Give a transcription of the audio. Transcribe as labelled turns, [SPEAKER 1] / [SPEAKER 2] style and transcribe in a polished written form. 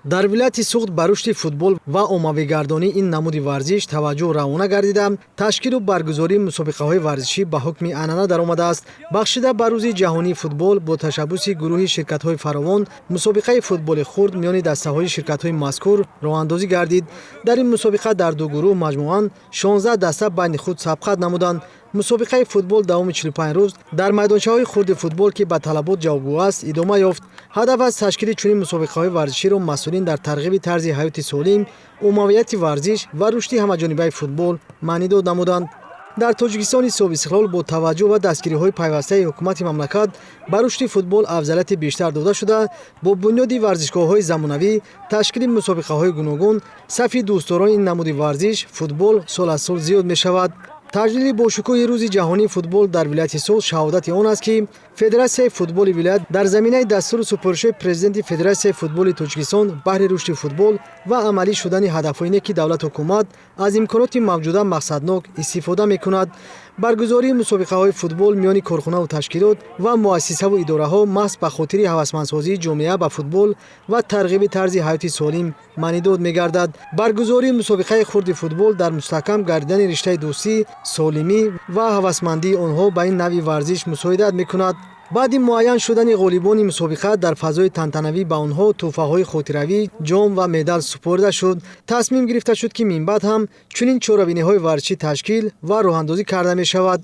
[SPEAKER 1] Дар вилояти Суғд ба рушди футбол ва оммавигардонии ин намуди варзиш таваҷҷӯҳ равона гардида, ташкилу баргузории мусобиқаҳои варзишӣ ба ҳукми анъана даромадааст. Бахшида ба Рӯзи ҷаҳонии футбол, бо ташаббуси гурӯҳи ширкатҳои фаровон мусобиқаи футболи хурд миёни дастаҳои ширкатҳои мазкур роҳандозӣ гардид. Дар ин мусобиқа дар ду гурӯҳ маҷмӯан 16 даста байни худ сабқат намуданд. Мусобиқаи футбол давоми 45 рӯз дар майдончаҳои хурди футбол, ки ба талабот ҷавобгӯ аст, идома ёфт. Ҳадаф аз ташкили чунин мусобиқаҳои варзиширо масъулин дар тарғиби тарзи ҳаёти солим, оммавияти варзиш ва рушди ҳамаҷонибаи футбол маънидод намуданд. Дар Тоҷикистони соҳибистиқлол бо таваҷҷӯҳ ва дастгириҳои пайвастаи ҳукумати мамлакат ба рушди футбол афзалияти бештар дода шуда, бо бунёди варзишгоҳҳои замонавӣ, ташкили мусобиқаҳои гуногун сафи дӯстдорони ин намуди варзиш футбол сол аз сол зиёд мешавад. Таҷлили бошукӯҳи Рӯзи ҷаҳонии футбол дар вилояти Суғд шаҳодати он аст, ки Федератсияи футболи вилоят дар заминаи дастуру супоришҳои Президенти Федератсияи футболи Тоҷикистон баҳри рушди футбол ва амалӣ шудани ҳадафҳои неки давлату ҳукумат аз имконоти мавҷуда мақсаднок истифода мекунад. Баргузории мусобиқаҳои футбол миёни корхонаву ташкилот ва муассисаву идораҳо маҳз ба хотири ҳавасмандсозии ҷомеа ба футбол ва тарғиби тарзи ҳаёти солим маънидод мегардад. Баргузории мусобиқаи хурди футбол дар мустаҳкам гардидани риштаи дӯстӣ, солимӣ ва ҳавасмандии онҳо ба ин навъи варзиш мусоидат мекунад. Баъди муайян шудани ғолибони мусобиқа дар фазои тантанавӣ ба онҳо тӯҳфаҳои хотиравӣ, ҷом ва медал супорида шуд. Тасмим гирифта шуд, ки минбаъд ҳам чунин чорабиниҳои варзишӣ ташкил ва роҳандозӣ карда мешавад.